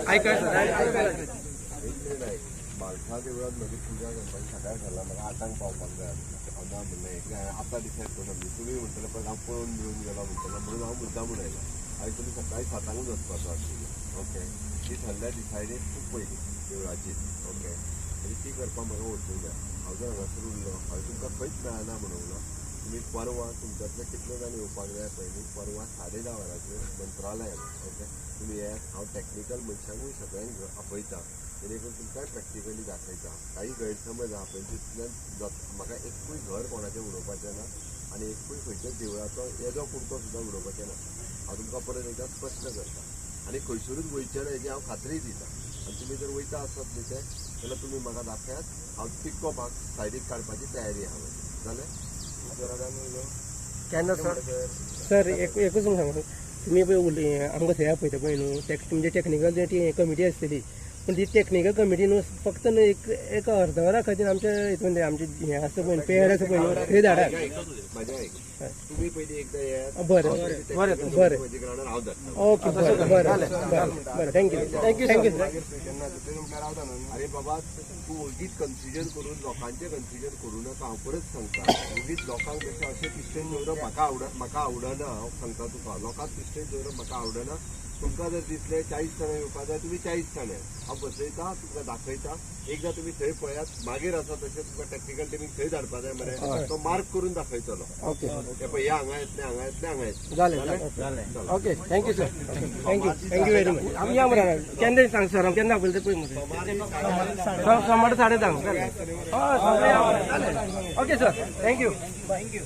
आयका sir मालसा देवळात म्हजी पुजा करपाक सकाळी थारला म्हाका आठांक पावपाक जाय हांव ना म्हणलें एक आतां डिसायड करून तुमी म्हणटले पळय हांव पळोवन मिळून गेलो म्हणटलो म्हणून हांव मुद्दाम म्हूण आयला. हांवें तुमी सकाळी 7ांकूच वचपाचो आशिल्लो. ओके ती थारल्या डिसायडेड खूब पयलीं देवळाचीच. ओके आनी ती करपाक म्हाका वचूंक जाय. हांव जर हांगासर उरलो हांवें तुमकां खंयच मेळना म्हणून तुमी परवा तुमच्यांतले कितले जाण येवपाक जाय पयलीं परवा 10:30 वरांचेर मंत्रालयान. ओके तुमी येयात. हांव टॅक्निकल मनशांकूय सगळ्यांक आपयता जेणे करून तुमकांय प्रॅक्टिकली दाखयता. काही गैरसमज आहा पळय तितल्यान म्हाका एकूय घर कोणाचें उडोवपाचें ना आनी एकूय खंयच्याच देवळाचो येदो कुडको सुद्दां उडोवपाचें ना. हांव तुमकां परत एकदां स्पश्ट करता आनी खंयसरूच वयचें ना हेजी हांव खात्री दिता. आनी तुमी जर वयता आसत न्ही तें जाल्यार तुमी म्हाका दाखयात. हांव तितको भाग सायडीक काडपाची तयारी आहा म्हजी. जालें केन्ना सर? सर एकूच सांगू तुमी पळय उलय आमकां थंय आपयता पळय न्हू तुमची टॅक्निकल जी कमिटी आसतली पूण ती टॅक्निकल कमिटी न्हू फक्त न्हू एक एक अर्द वरा खातीर आमच्या हितून आमचे हें आसा पळय पेड आसा पळय न्हू थंय धाडात. म्हजें आयक तुमी पयलीं एकदां येयात. बरें बरें बरें हांव धाडटा. ओके बरें बरें बरें thank you thank you thank you sir. अरे बाबा तूं ओगीच कन्फ्युजन करून लोकांचें कन्फ्युजन करूं नाका. हांव परत सांगता ओगीच लोकांक कशें अशें तिश्टेन दवरप म्हाका आवडना. हांव सांगता तुका लोकांक तिश्टेन दवरप म्हाका आवडना. तुमकां जर दिसलें 40 जाणां येवपाक जाय तुमी 40 जाणां हांव बसयता तुमकां दाखयता. एकदां तुमी थंय पळयात मागीर आसा तशें तुमकां टॅक्निकल टिमीक थंय धाडपा जाय मरे तो मार्क करून दाखयतलो. ओके हे पळय हे हांगा येतलें हांगा येतलें हांगा येतलें. जालें okay thank you sir thank you thank you very much. आमी या मरे केन्ना सांग सर आमी केन्ना आपयता पळय मरे सोमार 10:30 जालें. हय सगळें या मरे जालें. Okay sir thank you thank you.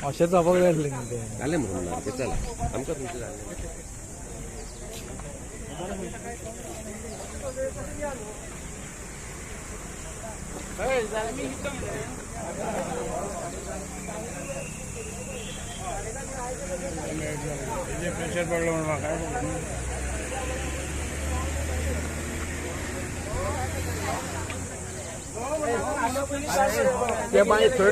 अशें जावपाक जाय आसलें तें जालें म्हणून चला आमकां तुमचें जालें. प्रेशर पडलो म्हणून म्हाका ते मागीर थंय.